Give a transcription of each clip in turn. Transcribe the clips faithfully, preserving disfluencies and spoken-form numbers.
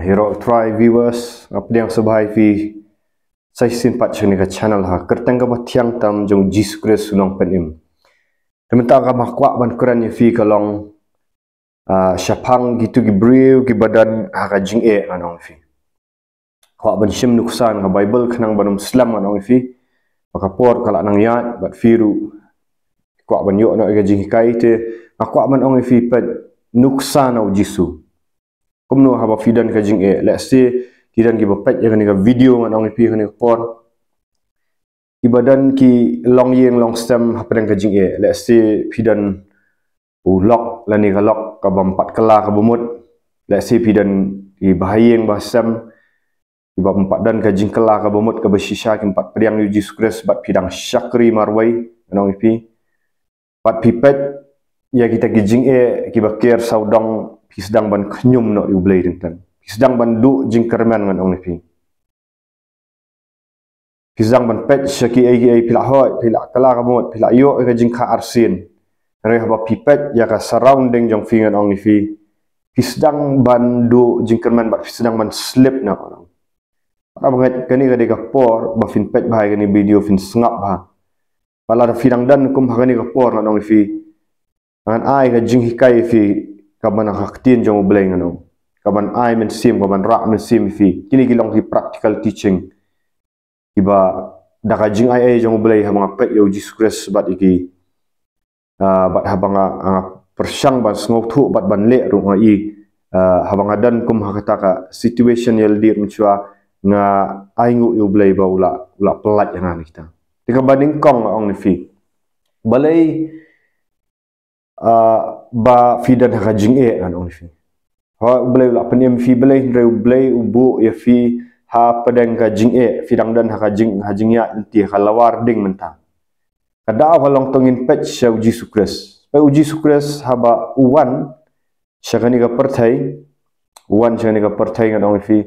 Hero Try viewers, nga pdiang sngewbha ïa phi sa shisien pat sha kane ka channel ha ka kyrteng kaba thiang tam jong Jisu Khrist u nongpynim. Te mynta kaba nga kwah ban kren ïa phi ka long, ah, shaphang kito ki briew kiba don ha ka jingeh, ngan ong ïa phi. Kwah ban shim nuksa na ka Baibl khnang ban ym slem, ngan ong ïa phi. Ba ka por ka la nang ïaid bad phi ruh kwah ban ïoh noh ïa ka jinghikai, te nga kwah ban ong ïa phi, peit nuksa na u Jisu. Kumno haba phi don ka jingeh, lehse ki don kiba peit ïa kane ka video, ngan ong ïa phi, kane ka por, kiba don ki longïing longsem hapdeng ka jingeh. Lehse phi don u lok lane ka lok kaba ym pat kylla kaba mut. Lehse phi don ki bahaïing bahasem kiba ym pat don ka jingkylla kaba mut kaba shisha, kim pat pdiang ïa u Jisu Khrist, bad phi dang shakri marwei, ngan ong ïa phi. Bad phi peit ïa kita ki jingeh kiba ker sawdong, phi sdang ban khñium noh ïa u Blei teng teng. Phi sdang ban duh jingkyrmen, ngan ong ïa phi. Phi sdang ban peit sha kiei kiei, phi la hoi, phi la kylla kaba mut, phi la ïoh ïa ka jingkha arsien. Hynrei haba phi peit ïa ka surrounding jong phi, ngan ong ïa phi, phi sdang ban duh jingkyrmen bad phi sdang ban slip noh. Bad nga ngeit kane ka dei ka por ba phin peit bha ïa kane ka video, phin sngap bha. Bad lada phi dang don kum ha kane ka por, ngan ong ïa phi, ngan ai ka jinghikai ïa phi kaban ha ka ktien jong u Blei, ngan ong, kaban ai mynsiem, kaban rah mynsiem ïa phi. Kine ki long ki practical teaching kiba da ka jingaiei jong u Blei, haba nga peit ïa u Jisu Khrist bad ïa ki, ah, bad haba nga, nga pyrshang ban sngewthuh bad ban leh ruh, nga i, ah, haba nga don kum ha kata ka situation ïalade ruh, nga ai nguh ïa u Blei ba u la, u la pyllait ïa nga na kita. Te kaba nyngkong, ngan ong ïa phi, balei, ah, ba phi don ha ka jingeh, ngan ong ïa phi. Hooid, u Blei u la pynim ïa phi balei, hynrei u Blei u buh ïa phi hapdeng ka jingeh, phi dang don ha ka jing, ha jingïaid lynti, ha ka lawar ding mynta. Ka daw ka long to ngin peit sha u Jisu Khrist. Peit u Jisu Khrist haba u wan sha kane ka pyrthei, u wan sha kane ka pyrthei, ngan ong ïa phi,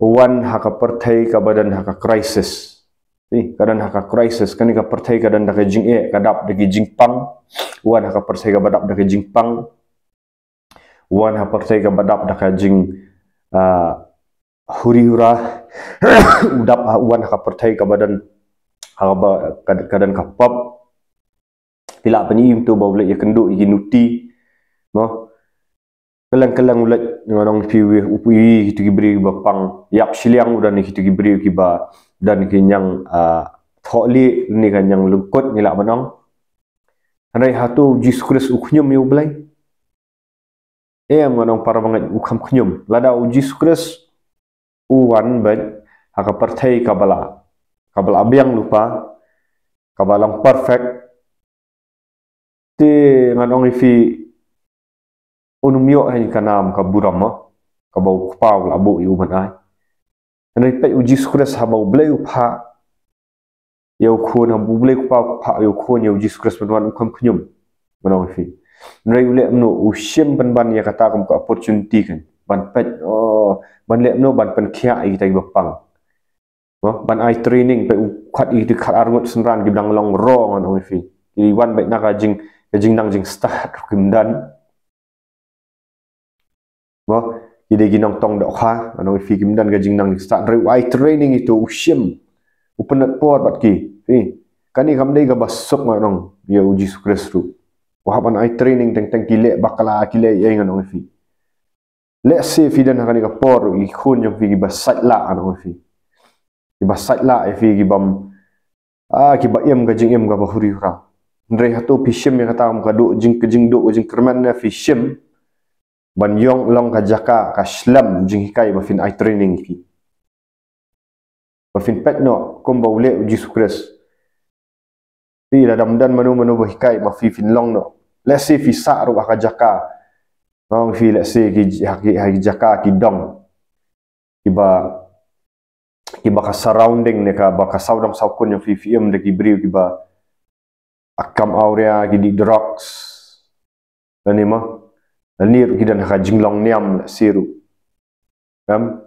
u wan ha ka pyrthei kaba don ha ka crisis. Phi, ka don ha ka crisis, kane ka pyrthei ka don da ka jingeh, ka dap da ka jingpang. U wan ha ka pyrthei kaba dap da ka jingpang. U wan ha pyrthei kaba dap da ka jing, ah, huri hura. U dap ha, u wan ha ka pyrthei kaba don, ha kaba, ka, ka don ka pop. Phi lah ban ïohi to ba u la ïakynduh ïa ki nuti. Mo. Kylleng kylleng u leit, ngan ong ïa phi, u poi ïa kito ki briew kiba pang. Ïap shiliang u don ïa kito ki briew kiba don ki ñiang, ah, thohlieh ne ka ñiang lyngkut, ngi lah ban ong. Hynrei hato u Jisu Khrist u khñium ïa u Blei? Em, ngan ong para bangeit, u kham khñium. Lada u Jisu Khrist u wan beit ha ka pyrthei kaba la, kaba la biang lypa, kaba long perfect, te ngan ong ïa phi, un ym ïoh hi ka nam ka burom, mo, kaba u Kpa u la buh ïa u ban ai. Hynrei peit u Jisu Khrist, haba u Blei u phah ïa u Khun, haba u Blei u Kpa u phah ïa u Khun, ïa u Jisu Khrist ban wan, u kham khñium, ngan ong ïa phi. Hynrei u leh kumno? U shim pynban ïa kata kum ka opportunity kan ban peit, oh, ban leh kumno? Ban pynkhiah ïa kita kiba pang. Mo, ban ai training, peit u khot ïa kita khatar ngut synran kiba dang long raw, ngan ong ïa phi. Ki wan beit na ka jing, ka jingnang jingstad ruh kim don. Mo, ki dei ki nongtong dohkha, ngan ong ïa phi, kim don ka jingnang jingstad. Hynrei u ai training ïa kito, u shim, u pynlut por bad ki. Phi, kane kam dei kaba suk, ngan ong, ïa u Jisu Khrist ruh. U hap ban ai training teng teng, ki leh bakla, ki leh ei ei, ngan ong ïa phi. Lehse phi don ha kane ka por ruh, ki khun jong phi kiba sait lah, ngan ong ïa phi. Kiba sait lah ïa phi, kiba, ah, kiba im ka jingim kaba huri hura. Hynrei hato phi shim ïa kata kum ka duh jing, ka jingduh ka jingkyrmen, ne phi shim ban ïoh long ka jaka, ka shlem jinghikai ba phin ai training ïa ki, ba phin peit noh kumba u leh u Jisu Khrist? Phi, lada ym don mano mano ba hikai ma phi, phin long noh. Lehse phi sah ruh ha ka jaka, ngan ong ïa phi, lehse ki, ha ki, ha ki jaka ki dong, kiba, kiba ka surrounding ne kaba ka sawdong sawkun jong phi, phi im da ki briew kiba, ah, kam awria, ki dih drugs, lane mo, lane ruh ki don ha ka jinglong niam lehse ruh. Em?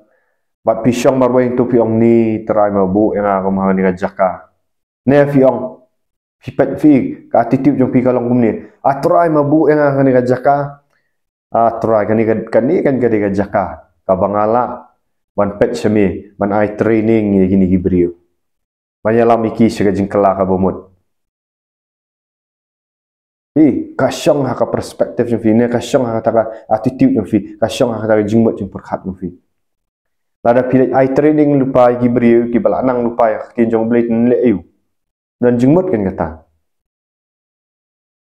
Bad phi shong marwei, to phi ong, ni Trai, ma buh ïa nga kum ha kane ka jaka. Ne phi ong, phi peit, phi, ka attitude jong phi ka long kumne. Ah Trai, ma buh ïa nga ha kane ka jaka. Ah Trai, kane ka, kane kan ka dei ka jaka. kaba nga lah ban peit sha me, ban ai training ïa kine ki briew ban ïalam ïa ki sha ka jingkylla kaba mut. Phi, ka shong ha ka perspective jong phi, ne ka shong ha kata ka attitude jong phi, ka shong ha kata ka jingmut jingpyrkhat jong phi. Lada phi leit ai training lypa ïa ki briew kiba la nang lypa ïa ka ktien jong U Blei, te ym leh aiu? Don jingmut kan kata?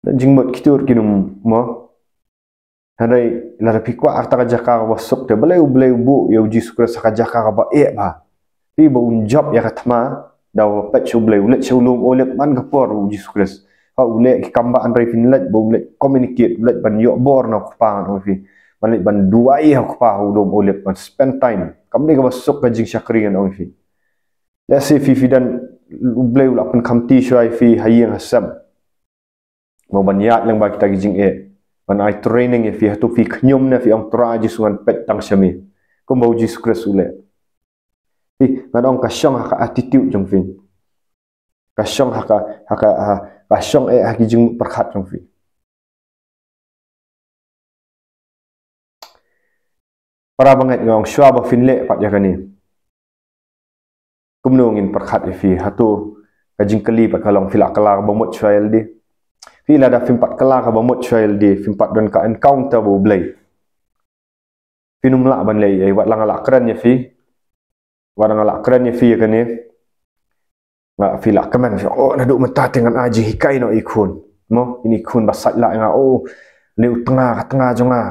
Don jingmut? Kito ruh kin ym, mo? Hynrei lada phi kwah kata ka jaka kaba suk, te balei U Blei u buh ïa U Jisu Khrist ha ka jaka kaba eh bha? Phi, ba un jop ïa ka thma, da uba peit sha U Blei, u leit sha u lum Olib man ka por U Jisu Khrist. Haba u leh ki kam ba, hynrei phin leit, ba un leit communicate, un leit ban ïoh bor na U Kpa, ngan ong ïa phi. Ban leit ban duwai ha U Kpa ha u lum Olib, ban spend time. Kam dei kaba suk ka jingshakri, ngan ong ïa phi. Lehse phi, phi don, U Blei u la pynkhamti shuwa ïa phi ha ïing ha sem, mo, ban ïaid lyngba kita ki jingeh, ban ai training ïa phi. Hato phi khñium ne phi ong, Trai Jisu, ngan peit tang sha me, kumba U Jisu Khrist u leh? Phi, ngan ong ka shong ha ka attitude jong phi. Ka shong ha ka, ha ka, ha, ka shong eh ha ki jingpyrkhat jong phi. Para bangeit, nga ong, shuwa ba phin leh pat ïa kane, kumno ngin pyrkhat ïa phi? Hato ka jingkylli pat ka long, phi la kylla kaba mut shuwa ïa lade? Phi, lada phim pat kylla kaba mut shuwa ïa lade, phim pat don ka encounter bad U Blei, phin ym lah ban leh ei. Wat la nga la kren ïa phi, wat la nga la kren ïa phi ïa kane, nga, phi la kmen, phi, oh, naduh mynta te ngan ai jinghikai noh ïa i khun, mo, ïa i khun ba sait lah ïa nga, oh, ne u tnga, ka tnga jong nga,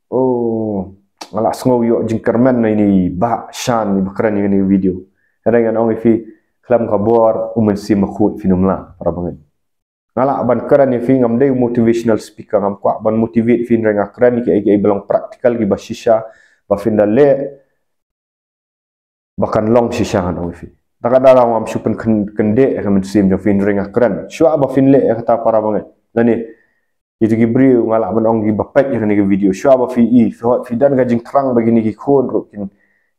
oh, nga la sngew ïoh jingkyrmen na ine i Bah Shan iba kren ïa kane ka video. Hynrei ngan ong ïa phi, khlem ka bor U Mynsiem Bakhuid phin ym lah, para bangeit. Nga lah ban kren ïa phi, ngam dei u motivational speaker, ngam kwah ban motivate phi, hynrei nga kren ïa kiei kiei ba long practical, kiba shisha, ba phin da leh ba kan long shisha, ngan ong ïa phi. Te ka daw ngam shu pynkyndit ïa ka mynsiem jong phi, hynrei nga kren. Shuwa ba phin leh ïa kata, para bangeit, lane ïa kito ki briew, nga lah ban ong, kiba peit ïa kane ka video, shuwa ba phi i, phi hot, phi don ka jingthrang ba kine ki khun ruh kin,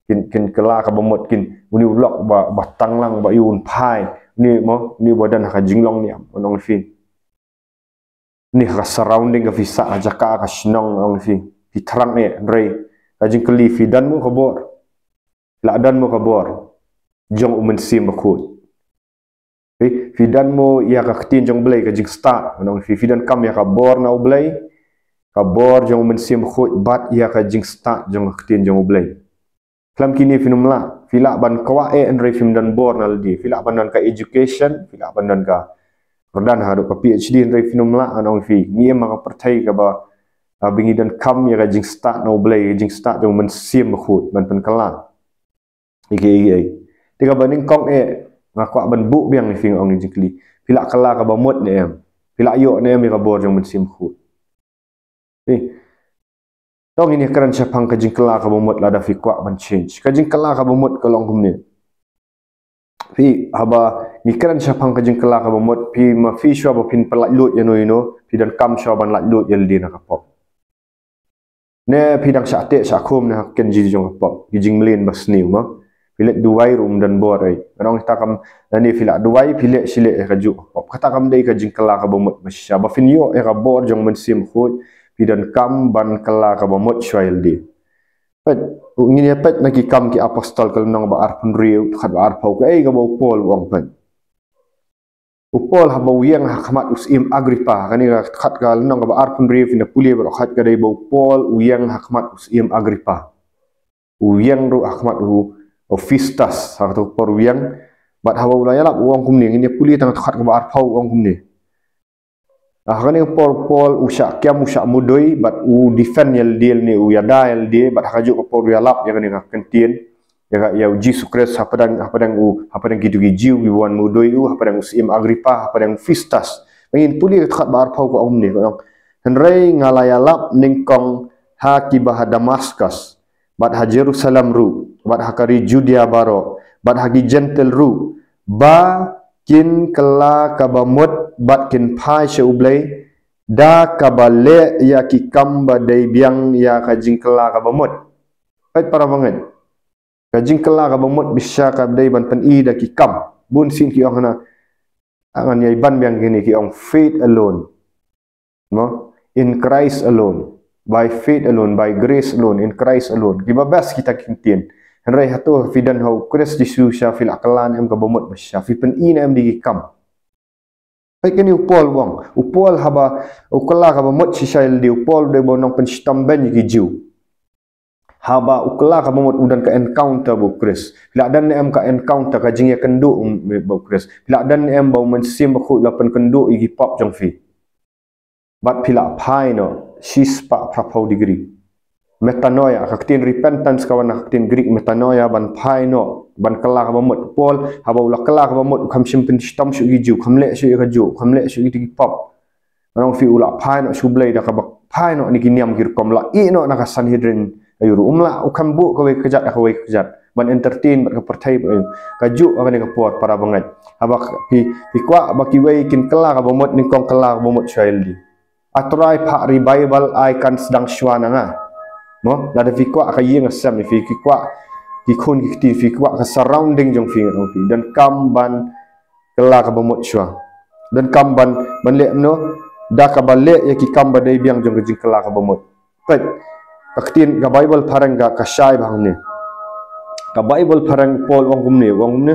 kin, kin kylla kaba mut, kin, une u lok ba, ba tang lang ba ïa un phai, une, mo, une ba don ha ka jinglong niam, ngan ong ïa phi. Une ha ka surrounding ka phi sah, ha jaka, ka shnong, ngan ong ïa phi, phi thrang eh, hynrei ka jingkylli, phi don mo ka bor? Phi la don mo ka bor jong U Mynsiem Bakhuid? Phi, phi don mo ïa ka ktien jong U Blei, ka jingstad, ngan ong ïa phi, phi donkam ïa ka bor na U Blei, ka bor jong U Mynsiem Bakhuid, bad ïa ka jingstad jong ka ktien jong U Blei. Khlem kine phin ym lah. Phi lah ban kwah eh hynrei phim don bor na lade. Phi lah ban don ka education, phi lah ban don ka, kyrdan haduh ka P H D, hynrei phin ym lah, ngan ong ïa phi. Ngi im ha ka pyrthei kaba, ah, ba ngi donkam ïa ka jingstad na U Blei, ka jingstad jong U Mynsiem Bakhuid ban pynkylla ïa kiei kiei. Te kaba nyngkong eh, nga kwah ban buh biang ïa phi, nga ong, ïa jingkylli, phi la kylla kaba mut ne em? Phi la ïoh ne em ïa ka bor jong U Mynsiem Bakhuid? Eh. To ngin ïa kren shaphang ka jingkylla kaba mut lada phi kwah ban change. Ka jingkylla kaba mut ka long kumne. Phi, haba ngi kren shaphang ka jingkylla kaba mut, phi, ma phi shuwa ba phin pynlait luid ïano ïano, phi donkam shuwa ban lait luid ïa lade na ka pop? Ne phi dang shah teh shah khum ne ha ki kynji jong ka pop, ki jingmlien basniew, ma? Phi leit duwai ruh ym don bor ei. Ngan ong, kata kam, lane phi la duwai, phi leh shi leh ïa kajuh ka pop. Kata kam dei ka jingkylla kaba mut ba shisha. Ba phin ïoh ïa ka bor jong U Mynsiem Bakhuid, phi donkam ban kylla kaba mut shuwa ïa lade. Peit, ngin ïa peit na Ki Kam ki Apostol ka lynnong ba arphew hynriew, dkhot ba arphew, kaei kaba u Paul u ong, peit. U Paul haba u ïeng ha khmat u syiem Agrippa, kane ka dkhot ka lynnong kaba arphew hynriew, phin da pule baroh khoit, ka dei ba u Paul u ïeng ha khmat u syiem Agrippa. U ïeng ruh ha khmat u, u Festus, ha kato ka por u ïeng. Bad haba u la ïalap u ong kumne, ngin ïa pule tang dkhot kaba arphew, u ong kumne. Ha kane ka por u Paul u shah kem, u shah mudui, bad u defend ïa lade, ne u ïada ïa lade, bad ha kajuh ka por u ïalap ïa kane ka kyntien, ïa ka, ïa U Jisu Khrist hapdeng, hapdeng u, hapdeng kito ki Jiw kiba wan mudui u, hapdeng u syiem Agrippa, hapdeng u Festus. Ngin pule ka dkhot ba arphew, ka ong kumne, ka ong, hynrei nga la ïalap nyngkong ha kiba ha Damaskus, bad ha Jerusalem ruh, bad ha ka ri Judea baroh, bad ha ki Jentil ruh, ba kin kylla kaba mut bad kin phai sha U Blei da kaba leh ïa ki kam ba dei biang ïa ka jingkylla kaba mut. Peit, para bangeit. Ka jingkylla kaba mut ba shisha ka dei ban pyni da ki kam. Bun sien ki ong hana, ngan ïai ban biang kine, ki ong faith alone. Mo? In Christ alone. By faith alone, by grace alone, in Christ alone. Kiba best kita ki ktien. Hynrei hato phi don ha u Khrist Jisu shisha, phi la kylla ne em kaba mut ba shisha, phi pyni ne em da ki kam. Peit kane u Paul u ong. U Paul haba u kylla kaba mut shisha ïalade, u Paul u dei uba nongpynshitom bein ïa ki Jiw. Haba u kylla kaba mut u don ka encounter bad u Khrist. Phi la don ne em ka encounter, ka jingïakynduh bad u Khrist. Phi la don ne em ba u Mynsiem Bakhuid u la pynkynduh ïa ki pop jong phi. Bad phi la phai noh shispah phraphew degree. Metanoia, ka ktien repentance ka wan na ka ktien Greek metanoia, ban phai noh, ban kylla kaba mut. Paul, haba u la kylla kaba mut, u kham shym pynshitom shuh ïa ki Jiw, u kham leh shuh ïa kajuh, u kham leh shuh ïa ki pop. Ngan ong ïa phi u la phai noh sha U Blei da kaba phai noh na ki niam ki rukom, la ïeh noh na ka Sanhedrin. Aïu ruh um lah, u kham buh kawei ka kjat da kawei ka kjat ban entertain bad ka pyrthei bad aïu. Kajuh ha kane ka por para bangeit. Haba phi, phi kwah ba kiwei kin kylla kaba mut, nyngkong kylla kaba mut shisha ïalade. A Trai, phah revival ai kan sdang shuwa na nga. Mo, lada phi kwah ka ïing ka sem phi, phi kwah ki khun ki kti phi, kwah ka surrounding jong phi, ngan ong ïa phi, donkam ban kylla kaba mut shuwa. Donkam ban, ban leh kumno, da kaba leh ïa ki kam ba dei biang jong ka jingkylla kaba mut. Peit, ka ktien ka Baibl phareng ka, ka shai bha hangne. Ka Baibl phareng Paul u ong kumne, u ong kumne.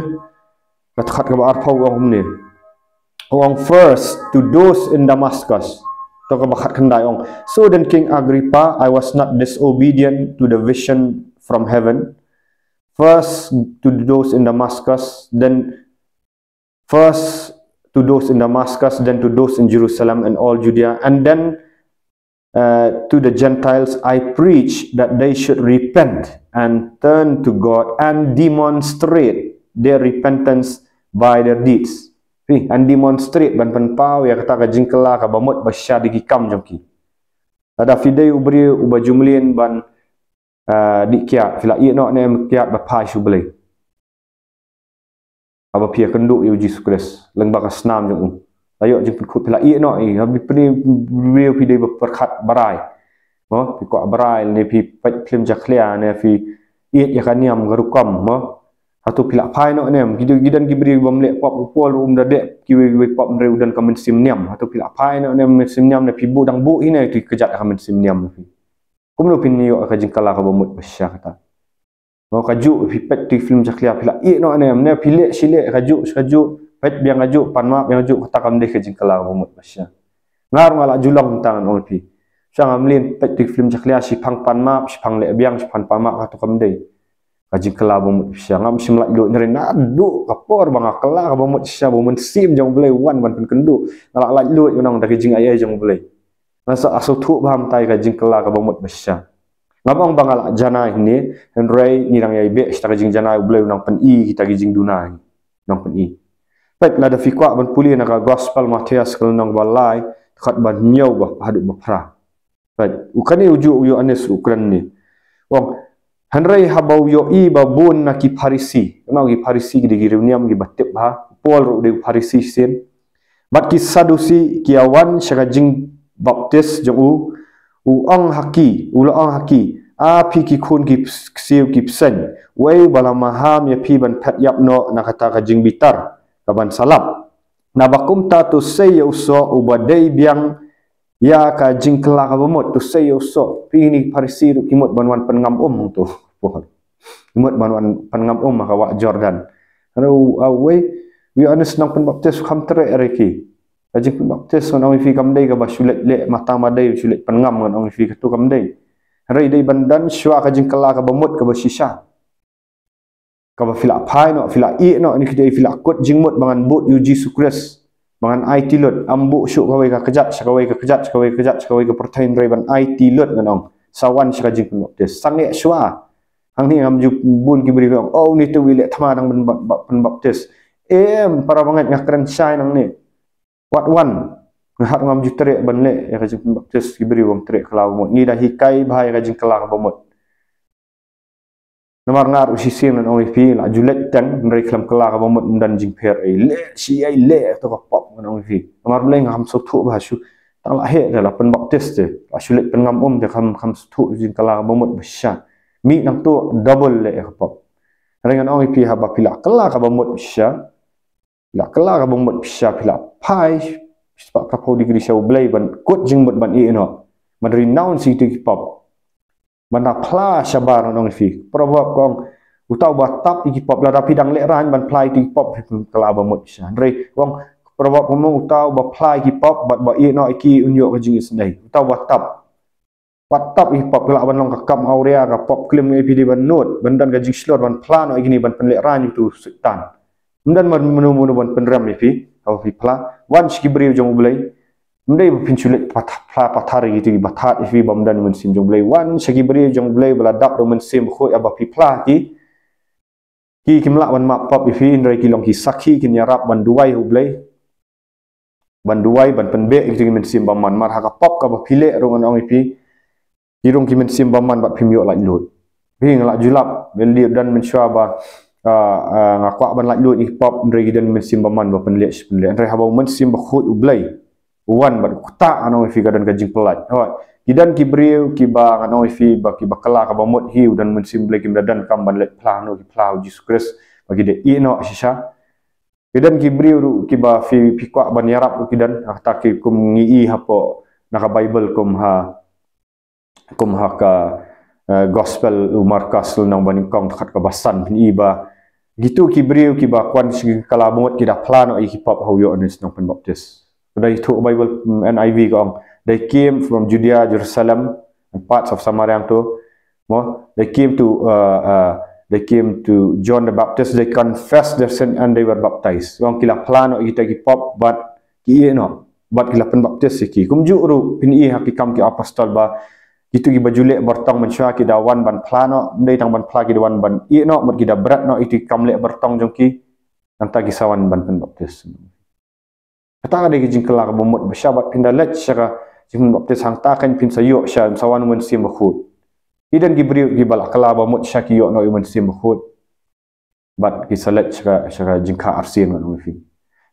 Ka dkhot kaba arphew u ong kumne. U ong, "First to those in Damascus." To kaba khatkhyndai u ong, "So then, King Agrippa, I was not disobedient to the vision from heaven. First to those in Damascus, then first to those in Damascus, then to those in Jerusalem and all Judea, and then, uh, to the Gentiles I preach, that they should repent and turn to God and demonstrate their repentance by their deeds." Phi, and demonstrate, ban pynpaw ïa kata ka jingkylla kaba mut ba shisha da ki kam jong ki. Lada phi dei u briew uba ju mlien ban, uh, dih kiad, phi la ïeh noh ne em kiad bad phai sha U Blei? Haba phi ïakynduh ïa u Jisu Khrist lyngba ka snam jong u, la ïoh jingpynkhuid, phi la ïeh noh ïa, haba phi, phi dei ba pyrkhat barai, mo, phi kwah barai, ne phi peit phlim jakhlia, ne phi ïeit ïa ka niam ka rukom, mo. Hato phi la phai noh ne em? Ki don, ki don ki briew bym leh pop, u Paul ruh um da leh kiwei kiwei pop, hynrei u don ka mynsiem niam. Hato phi la phai noh ne em mynsiem niam, ne phi buh, dang buh hi ne ïa ki kjat ka mynsiem niam phi? Kumno phin ïoh ka jingkylla kaba mut ba shisha kata? Mo, kajuh phi peit ïa ki phlim jakhlia, phi la ïeh noh ne em, ne phi leh shi leh kajuh shi kajuh, peit biang kajuh, pan map biang kajuh, kata kam dei ka jingkylla kaba mut ba shisha. Nga ruh nga la ju long tang, ngan ong ïa phi. Shisha nga mlien peit ïa ki phlim jakhlia, shiphang pan map, shiphang leh biang, shiphang pan map, hato kam dei ka jingkylla ba mut ba shisha? Ngam shym laitluid, hynrei naduh ka por ba nga kylla kaba mut shisha, ba u Mynsiem jong U Blei u wan ban pynkynduh, nga la laitluid, ngan ong, da ka jingai ei jong U Blei. Nga sa, nga sngewthuh bha mynta ïa ka jingkylla kaba mut ba shisha. Ngam ong ba nga la janai hangne, hynrei ngi dang ïai beh sha ka jingjanai, U Blei u nang pyni kita ki jingduna hi. Nang pyni. Peit, lada phi kwah ban pule na ka Gospel Mathaios ka lynnong ba lai, dkhot ba hynñiew bad haduh ba phra. Peit, u kane u juh u Ïoannis u kren ne. U ong, hynrei haba u ïohi ba bun na ki Pharisi, kane ki Pharisi ki dei ki riewniam kiba tip bha, Paul ruh u dei u Pharisi shisien. Bad ki Sadusi ki ïa wan sha ka jingbaptis jong u, u ong ha ki, u la ong ha ki, A phi ki khun ki ps-, ksiew ki bseiñ, uei ba la maham ïa phi ban phet ïap noh na kata ka jingbitar, ka ban sa lap? Naba kumta to sei ïa u soh uba dei biang ïa ka jingkylla kaba mut, to sei ïa u soh. Phi, kine ki Pharisi ruh ki mut ban wan pynngam um, to. Ki mut ban wan pynngam um ha ka wah Jordan. Hynrei u, a, uwei, u Ïoannis nongpynbaptis u kham treh re ki. Ka jingpynbaptis, ngan ong ïa phi, kam dei kaba shu leit leh matang ba dei, shu leit pynngam, ngan ong ïa phi, kato kam dei. Hynrei dei ban don shuwa ka jingkylla kaba mut kaba shisha. Kaba phi la phai noh, phi la ïeh noh, ne ki dei phi la kut jingmut ba ngan bud ïa u Jisu Khrist, ba ngan aiti lut, ym buh shuh kawei ka kjat sha kawei ka kjat sha kawei ka kjat sha kawei ka pyrthei, hynrei ban aiti lut, ngan ong. Sa wan sha ka jingpynbaptis. Sangeh shuwa. Hangne ngam ju, bun ki briew ki ong, "Oh, une te u leh thma dang ban bap-, bap-, pynbaptis." Em, para bangeit, nga kren shai nangne. Wat wan. Nga hap, ngam ju treh ban leh ïa ka jingpynbaptis ki briew, bym treh kylla ba mut. Ngi da hikai bha ïa ka jingkylla kaba mut. Namar nga ruh shisien, ngan ong ïa phi, la ju leit teng, hynrei khlem kylla kaba mut ym don jingpher ei. Leh shi ei, leh to ka pop, ngan ong ïa phi. Namar balei, ngam sngewthuh bha shuh. Tang la heh te, la pynbaptis te, la shu leit pynngam um te, kham, kham sngewthuh jingkylla kaba mut ba shisha. Mih nangta double leh ïa ka pop. Hynrei ngan ong ïa phi, haba phi la kylla kaba mut ba shisha, phi la kylla kaba mut ba shisha, phi la phai shispah phraphew degree sha U Blei ban kut jingmut ban ïeh noh. Ban renounce ïa kito ki pop. Ban da phla shabar ngan ong ïa phi. Proverb ka ong, uta uba tap ïa ki pop, lada phi dang lehraiñ ban phla ïa kito ki pop, phi pynkylla ba mut shisha. Hynrei ka ong, Proverb ka ong, uta uba phla ïa ki pop bad ba ïeh noh ïa ki, un ïoh ka jingisynei. Uta uba tap. Wat tap ïa ki pop, ka lah ban long ka kam awria, ka pop klim, ïa phi dei ban nud, ban don ka jingshlur, ban phla noh ïa kine, ban pynlehraiñ ïa utu u Soitan. Ym don mano mano ban pynrem ïa phi haba phi phla. Wan sha ki briew jong U Blei. Ym dei ba phin shu leit pat-, phla pathar ïa kito kiba thad ïa phi ba ym don mynsiem jong U Blei. Wan sha ki briew jong U Blei ba la dap da u Mynsiem Bakhuid, haba phi phla ïa ki, ki kim lah ban map pop ïa phi, hynrei ki long ki sakhi, kin ïarap ban duwai ha U Blei. Ban duwai, ban pynbeh ïa kito ki mynsiem bymman. Namar ha ka pop kaba phi leh ruh ngan ong ïa phi, ki rung ki mynsiem bymman bad phim ïoh laitluid. Phi, nga la ju lap, nga la don mynshuwa ba, ah, ah, nga kwah ban laitluid ïa ki pop, hynrei ki don mynsiem bymman ba pynleh shi pynleh. Hynrei haba u Mynsiem Bakhuid U Blei u wan bad u ktah, ngan ong ïa phi, ka don ka jingpyllait. Hooid. Ki don ki briew kiba, ngan ong ïa phi, ba kiba kylla kaba mut hi, u don Mynsiem Blei, kim da donkam ban leit phla, no, ki phla ha u Jisu Khrist, ba ki da ïeh noh shisha. Ki don ki briew ruh kiba phi, phi kwah ban ïarap ruh ki don, kata ki kum ngi i hapoh na ka Baibl kum ha, kum ha ka, eh, Gospel u Markos lynnong ba nyngkong, dkhot kaba san, phin i ba kito ki briew kiba kwah sha ki kylla ba mut ki da phla noh ïa ki pop ha u Ïoannis Nongpynbaptis. Ka dei thuh Baibl, mm, N I V ka ong, "They came from Judea, Jerusalem, and parts of Samaria," to, mo, they came to, uh, uh, they came to John the Baptist, they confessed their sin and they were baptized. Ong ki la phla noh ïa kita ki pop bad ki ïeh noh, bad ki la pynbaptis ïa ki. Kumjuh ruh phin i ha Ki Kam ki Apostol ba kito kiba ju leh bartong mynshuwa ki da wan ban phla noh, ym dei tang ban phla, ki da wan ban ïeh noh, bad ki da bret noh ïa ki kam leh bartong jong ki. Nangta ki sa wan ban pynbaptis. Kata ka dei ka jingkylla kaba mut ba shisha, bad phin da leit sha ka jingpynbaptis, hangta kan phin sa ïoh shisha, sa wan u Mynsiem Bakhuid. Ki don ki briew kiba la kylla ba mut shisha, ki ïoh noh u Mynsiem Bakhuid. Bad ki sa leit sha ka, sha ka jingkha arsien, ngan ong ïa phi.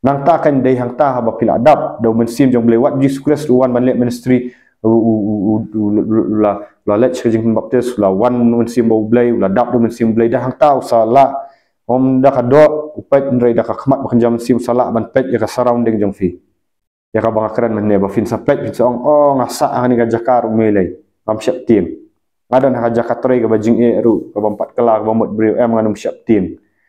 Nangta kan dei hangta haba phi la dap da u Mynsiem jong U Blei, wat Jisu Khrist u wan ban leh ministry, u, u, u, u, u, u la, la leit sha ka jingpynbaptis, u la wan u Mynsiem ba U Blei, u la dap da u Mynsiem U Blei, da hangta u sa lah, ym da ka doh u peit, hynrei da ka khmat ba kynja mynsiem u sa lah ban peit ïa ka surrounding jong phi. Ïa kaba nga kren mynne, ba phin sa peit, phin sa ong, "Oh, nga sah ha kane ka jaka ruh, Mei lei, ngam sheptieng. Nga don ha ka jaka trei kaba jingeh ruh, kaba ym pat kylla, kaba mut briew, em, ngan ym sheptieng.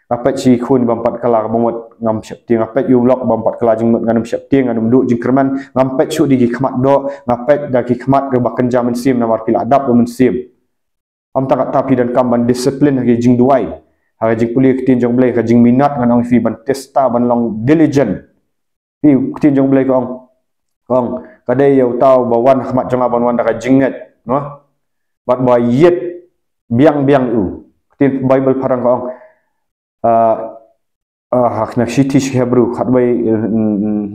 Nga peit sha i khun bym pat kylla, kaba mut, ngam sheptieng. Nga peit ïa u lok bym pat kylla jingmut, ngan ym sheptieng, ngan ym duh jingkyrmen. Ngam peit shuh da ki khmat doh, nga peit da ki khmat kaba kynja mynsiem, namar phi la dap da u Mynsiem." Ym tang kata, phi donkam ban discipline ha ka jingduwai, ha ka jingpule ka ktien jong U Blei, ka jingminot, ngan ong ïa phi, ban tista, ban long diligent. Phi, ka ktien jong U Blei ka ong, ka ong, ka dei ïa uta uba wan ha khmat jong nga ban wan da ka jingngeit, no? Bad ba ïit biang biang ïa u. Ka ktien Baibl phareng ka ong, ah, ah, ha ka shithi sha ki Hebru khatwei, eh,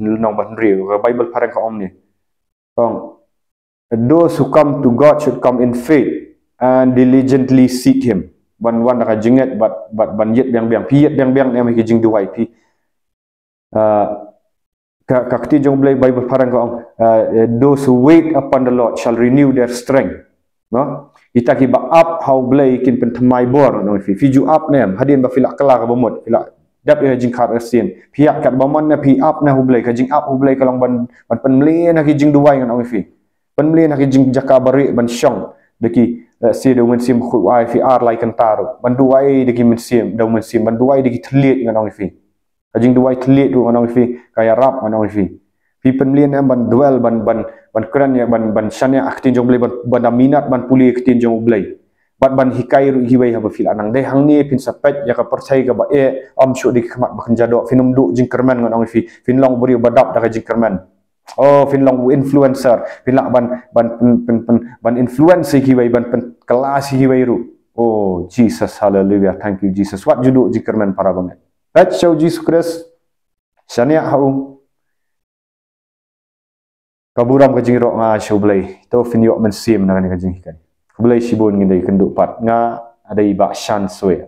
lynnong ba hynriew, ka Baibl phareng ka ong ne. Ka ong, "Those who come to God should come in faith and diligently seek Him." Ban wan da ka jingngeit bad, bad ban ïit biang biang. Phi ïit biang biang ne em ha ka jingduwai phi? Ah, ka, ka ktien jong U Blei, Baibl phareng ka ong, ah, "Those who wait upon the Lord shall renew their strength." No? Kita kiba ap ha U Blei kin pynthymmai bor, ngan ong ïa phi. Phi ju ap ne em? Hadien ba phi la kylla kaba mut, phi la dap ïa ka jingkha arsien, phi ïaid katba mon ne, phi ap ne ha U Blei? Ka jingap ha U Blei ka long ban, ban pynmlien ha ki jingduwai, ngan ong ïa phi. Pynmlien ha ki jingjaka ba rieh ban shong da ki, eh, sha da u Mynsiem Bakhuid, u ai ïa phi ar lai kynta ruh ban duwai da ki mynsiem, da u Mynsiem, ban duwai da ki thylliej, ngan ong ïa phi. Ka jingduwai thylliej ruh, ngan ong ïa phi, ka ïarap, ngan ong ïa phi. Phi pynmlien ne em ban dwell, ban, ban, ban kren ïa, ban, ban shaniah ha ka ktien jong U Blei, ban, ban da minot ban pule ka ktien jong U Blei, bad ban hikai ruh ïa kiwei haba phi la nang. Dei hangne phin sa peit ïa ka pyrthei kaba eh, ym shuh da ki khmat ba kynja doh. Phin ym duh jingkyrmen, ngan ong ïa phi. Phin long u briew ba dap da ka jingkyrmen. Oh, phin long u influencer. Phin lah ban, ban, pyn, pyn, pyn, ban influence ïa kiwei, ban pynkylla ïa kiwei ruh. Oh Jesus, hallelujah, thank you Jesus. Wat ju duh jingkyrmen, para bangeit. Peit sha u Jisu Khrist, shaniah ha u. Ka burom ka jingïaroh nga ai sha U Blei. To phin ïoh mynsiem na kane ka jinghikai. Khublei shibun, ngin da ïakynduh pat. Nga dei i Bah Shan Swe.